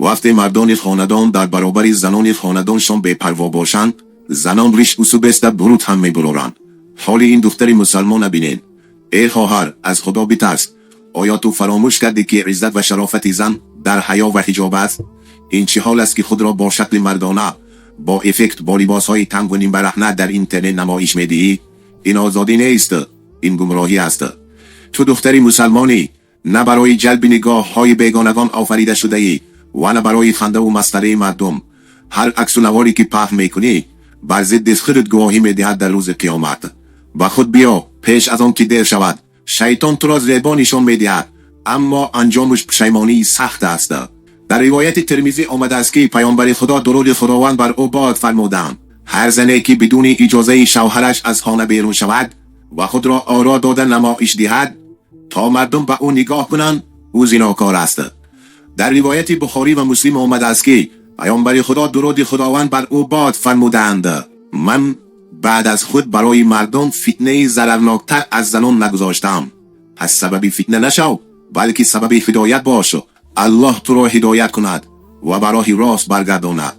Вақте мардони хонадон дар баробари занони хонадоншон бепарво бошанд, занон риш усубеста буруд ҳам мебуроранд. Ҳоли ин духтари мусалмона бинед. Эй хоҳар, аз Худо битарс. Оё ту фаромӯш кардӣ, ки иззат ва шарофати зан дар ҳаё ва ҳиҷоб аст? Ин чӣ ҳол аст, ки худро бо шакли мардона, бо эффект, бо либосҳои тангу нимбараҳна дар интернет намоиш медиҳӣ? Ин озодӣ нест, ин гумроҳӣ аст. Ту духтари мусалмонӣ, на барои ҷалби нигоҳҳои бегонагон офарида шудаӣ ва на барои хандаву масхараи мардум. Ҳар аксу наворе, ки паҳн мекунӣ, бар зидди худат гувоҳӣ медиҳад дар рӯзи қиёмат. Ба худ биё пеш аз он ки дер шавад. Шайтон туро зебо нишон медиҳад, аммо анҷомаш пушаймонии сахт аст. Дар ривояти Термизӣ омадааст, ки паёмбари Худо, дуруди Худованд бар ӯ бод, фармуданд: «Ҳар зане, ки бидуни иҷозаи шавҳараш аз хона берун шавад ва худро оро дода намоиш диҳад, то мардум ба ӯ нигоҳ кунанд, ӯ зинокор аст». Дар ривояти Бухорӣ ва Муслим омадааст, ки паёмбари Худо, дуруди Худованд бар ӯ бод, фармуданд: «Ман баъд аз худ барои мардум фитнаи зарарноктар аз занон нагузоштам». Пас сабаби фитна нашав, балки сабаби ҳидоят бош. Аллоҳ туро ҳидоят кунад ва ба роҳи рост баргардонад.